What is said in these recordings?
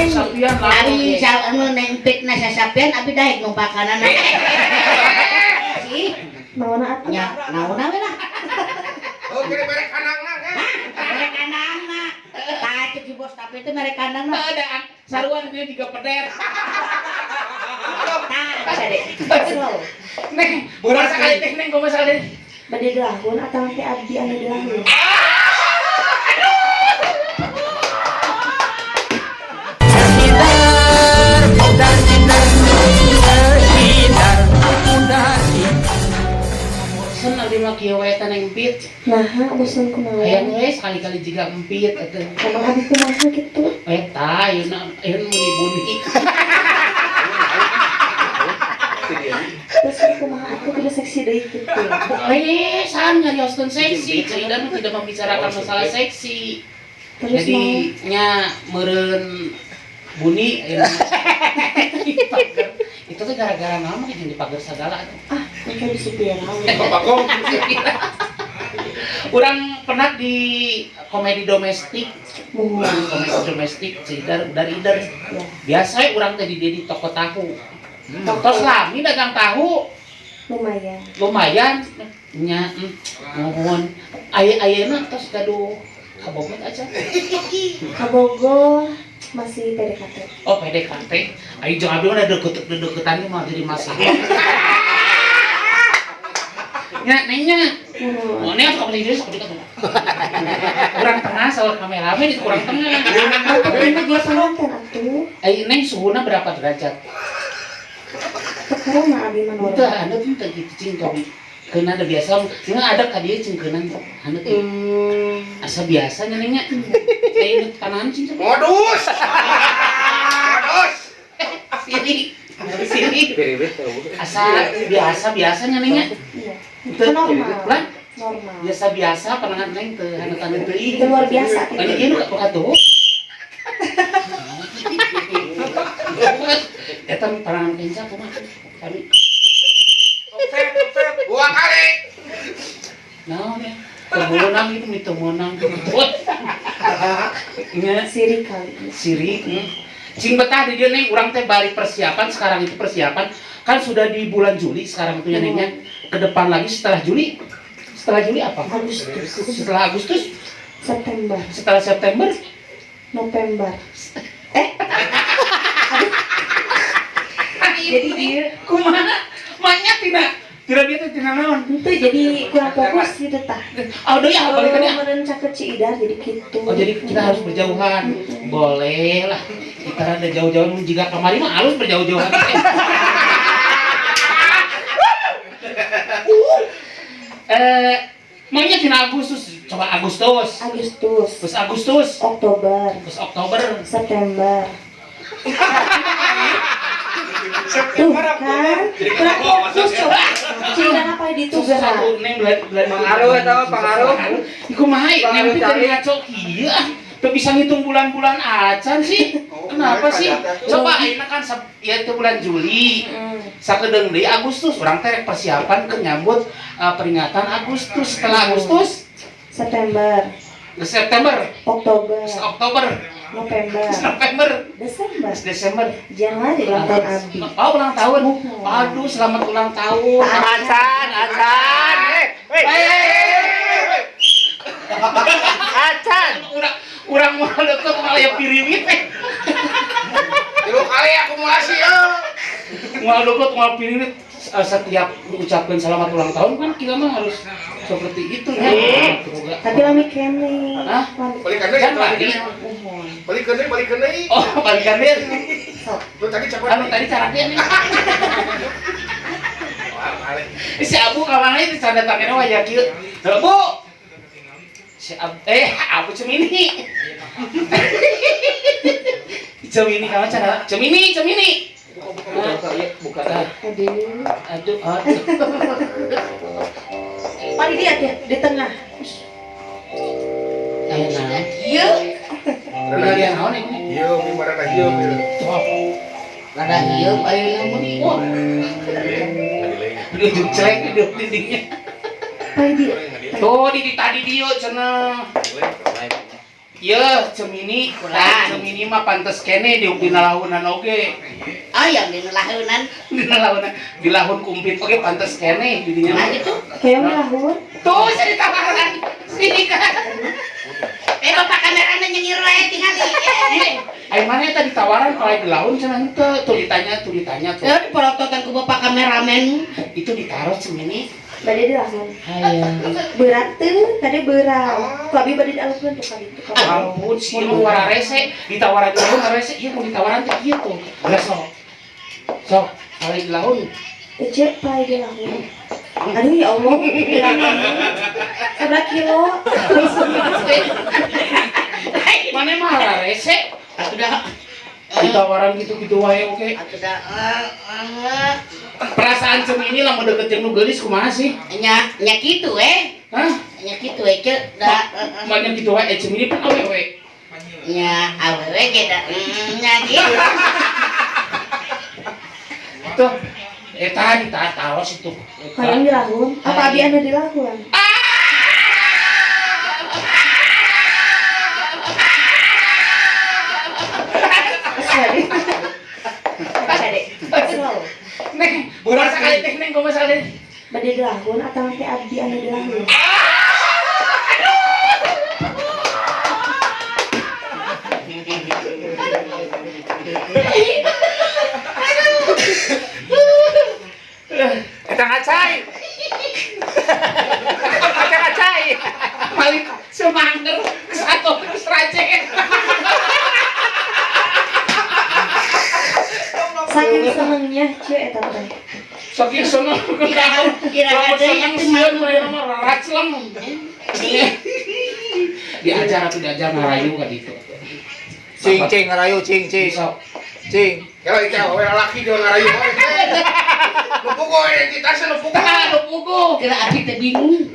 Sapian lah. Ari sa anu neng pit na sasapian abi daek numpakanana. Sih, Naonna atuh? Nya naonna we lah. Oh, kira mere kandangna kan. Mere kandangna. Tah cek si bos tapi teh mere kandangna. Ada saruan ini tiga pedet. Tah, bisa deh. Slow. Neng, kumaha sekali teh neng kumaha sekali. Bade dilahun atau nanti abdi anu dilahun? Bosen abdi mah kieu we teh neng pit. Naha bosen kumaha? Hayang we sekali-kali jiga empit atuh. Emang abdi kumaha kitu? Eta ayeuna ayeuna muni buni. Terus kumaha atuh kudu seksi deui kitu. Eh, san nyarioskeun seksi, Ceu Ida mah tidak membicarakan masalah seksi. Terus Jadi nya meureun buni ayeuna di pagar. Itu tuh gara-gara naon mah jeung di pagar sagala atuh. Ah, mereka bisa viral. Bapak kong. Urang pernah di komedi domestik, Muhun. komedi domestik Ceu Ida dari Idar. Ya. Biasa we urang teh di dieu di toko tahu. Tos lami dagang tahu Lumayan. lumayan nya nuhun. Aya ayeuna tos gaduh kabogot aja. Kabogo masih PDKT. Oh PDKT. Ayo jeung abdi mah deket-deketan mah jadi masalah. Nya neng nya. Muhun. Oh, neng sok di sok dekat. Kurang tengah soal kameramen itu kurang tengah. Pengantin atuh. Ayo neng suhuna berapa derajat? Teu corona abdi mah Udah, normal. anda tuh teu gitu cing kopi. Keuna ada biasa, nggak ada ka dieu cing keuna anda tuh. Asa biasa nya nengnya. Saya inget kanan cing. Modus. Modus. Siri. Siri. Asa biasa biasanya nengnya. Iya. Teu Normal. Lah, Normal. biasa-biasa panangan neng teu haneut-haneut teuing. Itu luar biasa gitu. Ini ieu nu katuh. Eta panangan kenca kumaha? Kami Offset, offset. Dua kali. naon ya? Teu meunang itu teu meunang. Nya Siri kali. siri. Cing betah di dieu neng urang teh bari persiapan sekarang itu persiapan kan sudah di bulan Juli sekarang itu ya nengnya. Ke depan lagi setelah Juli. Setelah Juli apa? Agustus. Setelah Agustus, September. setelah September, November. Jadi dia kumaha? Manya tina tina dia teh tina naon? itu jadi kurang fokus gitu tah. Oh, deui ah balikan ya. Meureun caket Ci Idar jadi gitu. Oh, jadi kita harus berjauhan. Boleh lah. Kita rada jauh-jauhan jika kamari mah halus berjauh-jauhan. Maunya tina Agustus, coba Agustus. Agustus, Terus Agustus, Oktober, terus Oktober. September. Tuh kan, kurang fokus coba. Ci Idar apa di Terus gerak? satu neng bulan bulan Pengaruh eta mah, pengaruh. Iku mah neng Pengaruh teh cari. ngaco kieu ah. Teu bisa ngitung bulan-bulan acan sih. Kenapa sih? Coba ayeuna kan ya itu bulan Juli. Sakedeung deui Agustus urang teh rek persiapan ke nyambut peringatan Agustus. Setelah Agustus, September, September, Oktober, terus Oktober, November, terus November, Desember, terus Desember. Januari ulang tahun Abi. Oh, ulang tahun. Aduh, selamat ulang tahun. Acan, acan. Acan. Urang urang moal deket moal aya piriwit eh. Tilu kali akumulasi ya. Moal deket moal piriwit. Setiap mengucapkan selamat ulang tahun kan kita mah harus seperti itu ya. Tapi lami kene. Hah? Lami. Balikan deui. Kan tadi. Muhun. Balikan deui, balikan deui. Oh, balikan deh. Sok. Lu tadi capek. Anu tadi cara dia nih. Si Abu kamana itu canda tangannya wajah kieu. Bu. Si Abu Abu Cemini. Cemini kamana canda? Cemini, Cemini. Buka. Aduh. Aduh, aduh. Pak lihat ya di tengah. Aya naon? Ieu Aya naon ini? Ieu mi marana ieu mi. Tuh. rada ieu ayeuna mah. Wah, di ujung celek di dindingnya. Pak di Tuh, di tadi dia cenah. Yeuh, Cemini, Ulah. Cemini mah pantes kene di dina lahunan oge. Oh, yang di lahunan. Dina lahunan, di lahun kumpit oge pantes kene di dinya. Nah gitu. Hoyong dilahun. Tuh, saya ditawaran. Sini kan. Eh, bapak kamerana nyengir wae tingali. Iya, ai mana eta ditawaran kalau di lahun cenah henteu. Tuh ditanya tuh. Ya diporototan ku bapak kameramen. Itu ditaruh Cemini. Bade dilahun. Ayo. Berat teu, tadi berat. Ku abi bade dialungkeun tuh kali itu. Ampun, sih mah wararese, ditawaran di lahun wararese, ieu mau ditawaran teh kieu tuh. Udah sok. Sok, kalau di lahun. Ece pae dilahun. Aduh ya Allah, dilahun. Seberapa kilo? Mana mah wararese? Atuh dah. Ditawaran gitu-gitu wae oke. Atuh dah. Perasaan Cemini lah mau deketin nu geulis kumaha sih? Nya nya kitu eh. Hah? Nya kitu eh ceu da. Banyak gitu wae Cemini pan awewe. Nya awewe ge da. Nya kitu. Tuh, eta ditaros itu. Hoyong dilahun. Apa abi anu dilahun? Sorry. Kade. Slow. Neng, bukan sekali teh neng, kumaha sekali. Bade dilahun atau nanti abdi anu dilahun? Eta ngacai. Eta ngacai. Malik semangker satu terus racen. Saking senengnya cie eta teh. Saking seneng Kira-kira Lamun seneng sieun mah mah racleng. Diajar atuh diajar ngarayu ka ditu. Cing cing ngarayu cing cing. Sok. Cing. Kalau itu awewe lalaki dia ngarayu wae. Nu puguh identitasnya nu puguh. Tah, nu puguh. Kira abi teh bingung.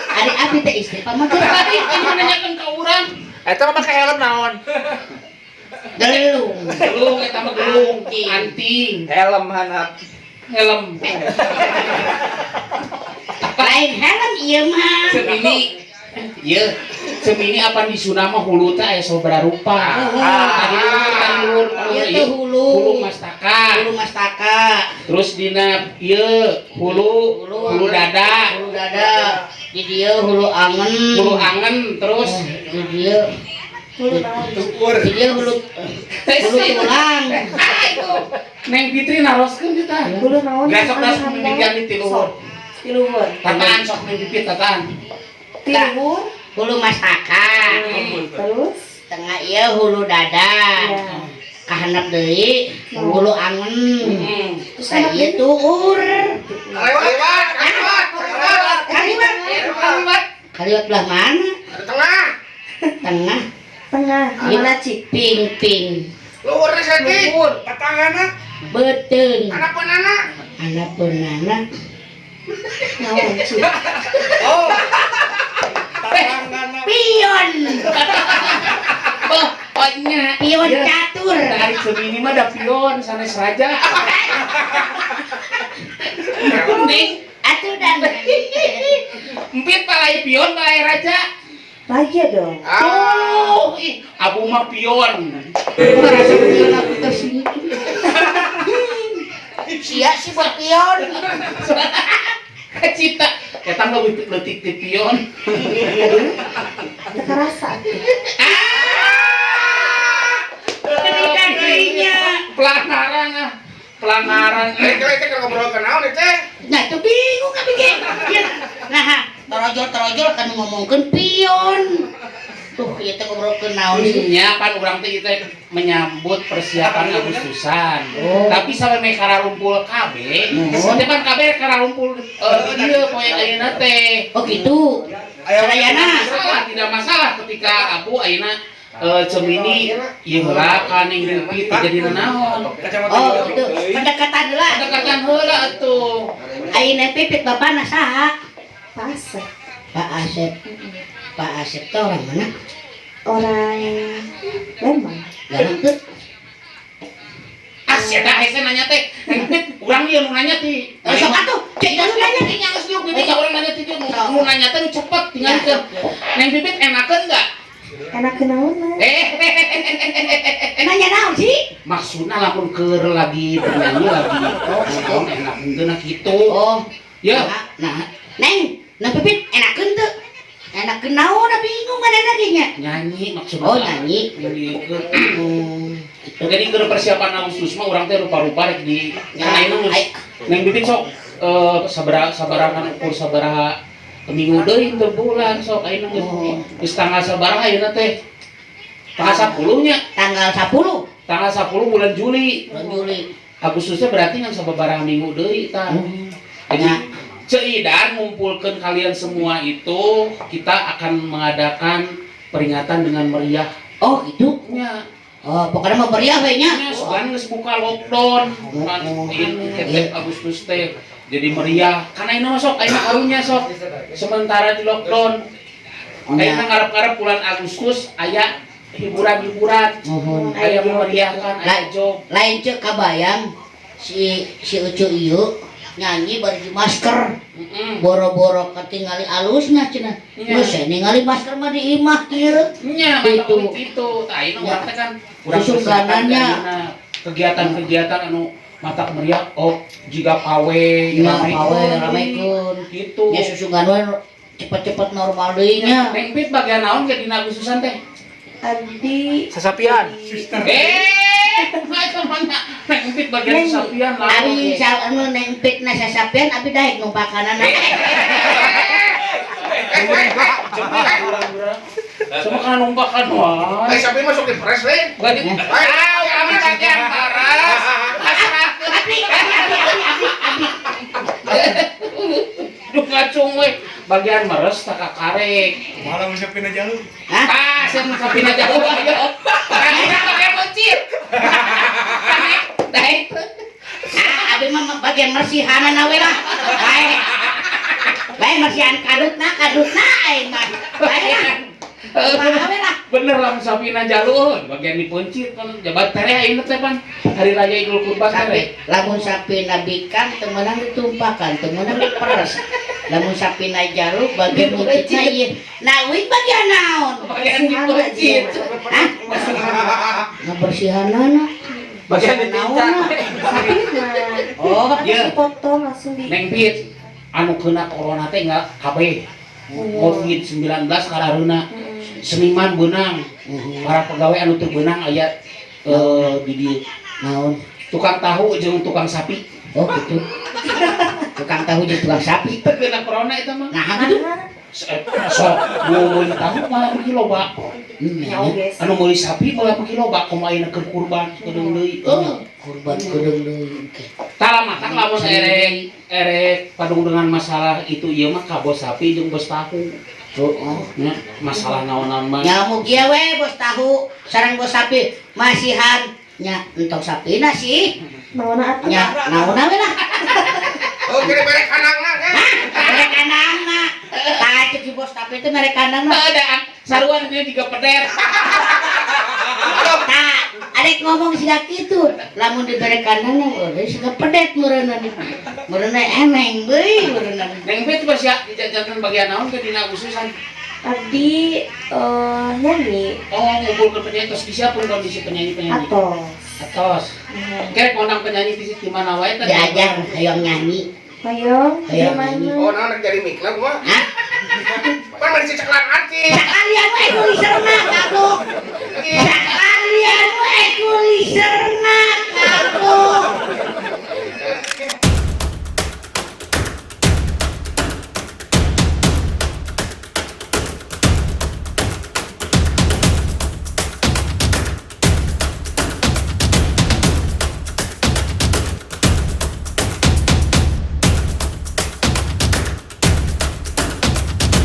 Ari abi teh istri pamajikan. Tadi ini nanyakeun ka urang. Eta mah make helm naon? Gelung. Gelung eta mah gelung, anting, Helm hanap. helm. Lain helm ieu mah. Cemini. Ieu, Cemini apa di Sunda mah hulu teh aya sabaraha rupa. Tadi luhur, tadi luhur, Ieu teh hulu. Hulu mastaka. Hulu mastaka. Terus dina ieu hulu, hulu dada, Hulu dada. Di dieu hulu angen. hulu angen terus Di dieu. Hulu naon? Di dieu hulu hulu tulang. Ah, itu. Neng Fitri naroskeun kita. Hulu naon? Gasok das Anu mimitian di tiluhur. Sok. Tiluhur. Tataan sok Neng Pipit tataan. Tiluhur. Hulu mastaka. Terus? Tengah ieu hulu dada. Ya. Kahanap deui hulu angen. Terus Tah ieu tuur. Kaliwat, kaliwat, kaliwat. Kaliwat. Kaliwat. Kaliwat belah mana? Ada tengah. Tengah. Tengah. Mana cik? Ping-ping. Luhurna saeutik. Luhur. Tatangana, Beuteung. anak penana. Anak penana. Naon cik? Oh. Pion. Oh, oh nya. Pion Iya. catur. Dari Cemini mah da pion sanes raja. Neng, Atuh dan. empit palai pion palai raja. Raja dong. Ah. Oh, ih, abu mah pion. Merasa pion aku tersinggung. Sia sih buat pion. Kacita, eta mah leutik leutik ti pion. Teu karasa. Ketika dirinya. Pelanggaran ah. Pelanggaran. Eh, kalau itu kalau ngobrol ke naon itu? Nah, tuh bingung kami ge. Nah, torojol-torojol kan ngomongkeun pion. Tuh, ieu teh ngobrolkeun naon sih? Nya pan urang teh kita menyambut persiapan Agustusan. Tapi sampai meh kararumpul kabeh, teh pan kabeh kararumpul di dieu poe ayeuna teh. Oh gitu. Sadayana. Masalah tidak masalah ketika Abu ayeuna Cemini ieu heula ka Neng Pipit teh jadi nanaon. Oh, gitu. Pendekatan heula. Pendekatan heula atuh. Ayeuna Pipit bapana saha? Pas. Pak Asep. Pak Asep teh orang mana? Orang Lembang. Garut teu? Ah, sia teh hese nanya teh. Neng Pipit urang ieu nu nanya ti. Oh, sok atuh. Cek Tinggal dulu nanya nanya. ti nya geus diuk bibi urang nanya ti dieu nu nanya teh nu cepet tinggal ke. Neng Pipit enakeun enggak? Enak kenaon? Eh, Nanya naon sih? Maksudna lamun keur lagi bernyanyi lagi oh, enak henteu na kitu. Oh, Ya, nah, nah. Neng, Neng Pipit enakeun teu? Enakeun naon? Bingung kan lagi nya. Nyanyi maksudna. Oh, nyanyi. Nyanyi. Gitu. Jadi keur persiapan Agustus mah urang teh rupa-rupa rek di Ya, karena ini ai- Neng Pipit sok sabaraha sabaraha ukur sabaraha minggu deui teu bulan sok ayeuna geus Oh. geus tanggal sabaraha ayeuna teh? Tanggal 10 nya. Tanggal 10. Tanggal 10 bulan Juli. Bulan Juli. Agustusnya berarti kan sababaraha minggu deui tah. Jadi Ya. Ceu Idan ngumpulkan kalian semua itu, kita akan mengadakan peringatan dengan meriah. Oh, gitu. Nya, Oh, pokoknya mah meriah we nya. nya sugan geus buka lockdown. Kan Oh. ketek Agustus teh jadi meriah. Karena ini mah sok ayeuna karunya sok sementara di lockdown. Ayeuna ngarep-ngarep bulan Agustus aya hiburan-hiburan, Mohon. aya memeriahkan, aya job. Lain cek kabayang si si Ucu ieu nyanyi bari di masker. Boro-boro ketingali alusna cenah. Nya. Geus saya ningali masker mah di imah kieu. Nya, Gitu. mantap gitu. Tah ayeuna urang teh kan urang Susuganannya. persiapkan ayeuna kegiatan-kegiatan anu matak meriah, oh jiga pawe, Nya rame. pawe ramekeun. Gitu. Nya susugan we cepet-cepet normal deui nya. Neng Pit bagian naon ke dina Agustusan teh? Abdi Sasapian. Eh, macam mana? Neng Pit bagian Neng. sasapian lah. Abi sa anu Neng Pit na sasapian abi daek numpakanana. Semua kan numpakan wae. Eh, sapi masuk di press, Rin. Berarti ah, kami bagian paras. Abi abi abi abi abi abi. Duh ngacung we. Bagian meres tak karek. Malah bisa pindah jalur. Hah? Ah, saya mau sapina jauh ayo. Karena pakai mencit. Daek, daek. Ah, abi mah bagian mersihanan we lah. Bae. Bae mersihan kadutna kadutna aing mah. Bae lah. Kumaha we lah. Bener lah sapina jalur bagian dipencit kan jabat tere ayeuna teh pan hari raya Idul Kurban Sapi, tere. lamun sapi nabikan teu meunang ditumpakan, teu meunang diperes. Lamun sapi na jalu bagian mencitna ieu. Nah, uing bagian naon? Bagian dipencit. Hah? Ngabersihanana. Bagian dipincak. Sakit mah. Oh, Iya. Dipotong langsung di Neng Pit anu kena corona teh enggak kabeh. Covid-19 karareuna seniman beunang, para pegawai anu teu beunang aya di dieu. Naon? Tukang tahu jeung tukang sapi. Oh, gitu. Tukang tahu jeung tukang sapi. Teu kena corona eta mah. Nah, gitu. Nah, Sok nu meuli tahu malah beuki loba. ya oge sih. Anu meuli sapi malah beuki loba komo ayeuna keur kurban kedeung deui. Oh, kurban kedeung deui. Oke. Tah matak lamun erek erek padung dengan masalah itu ieu mah ka bos sapi jeung bos tahu. Oh. Nya, masalah naon-naon mah. Nya mugia we bos tahu sareng bos sapi masihan nya entong sapina sih. Naonna atuh? Nya naonna we lah. Oh, kira merek kandangna, kan? Merek kandangna. Tah cek si bos sapi teh merek kandangna. Ada saruan ini tiga pedet. Tah, arek ngomong siga kitu. Lamun dibere kandangna eueuh siga pedet meureunna. Meureunna eneng deui meureunna. Neng Pit pas ya dijajankan bagian naon ke dina Agustusan. Abdi nyanyi Oh, ngumpulkeun penyanyi terus disiapun kondisi penyanyi-penyanyi. atos. Atos. Kira kondang penyanyi di di mana wae teh? Diajar hayang nyanyi. Hoyong Hoyong di mana? Oh, nah, jadi mikna mah. Hah? Kan masih ceklan artis. Sekalian we tuliserna goblok.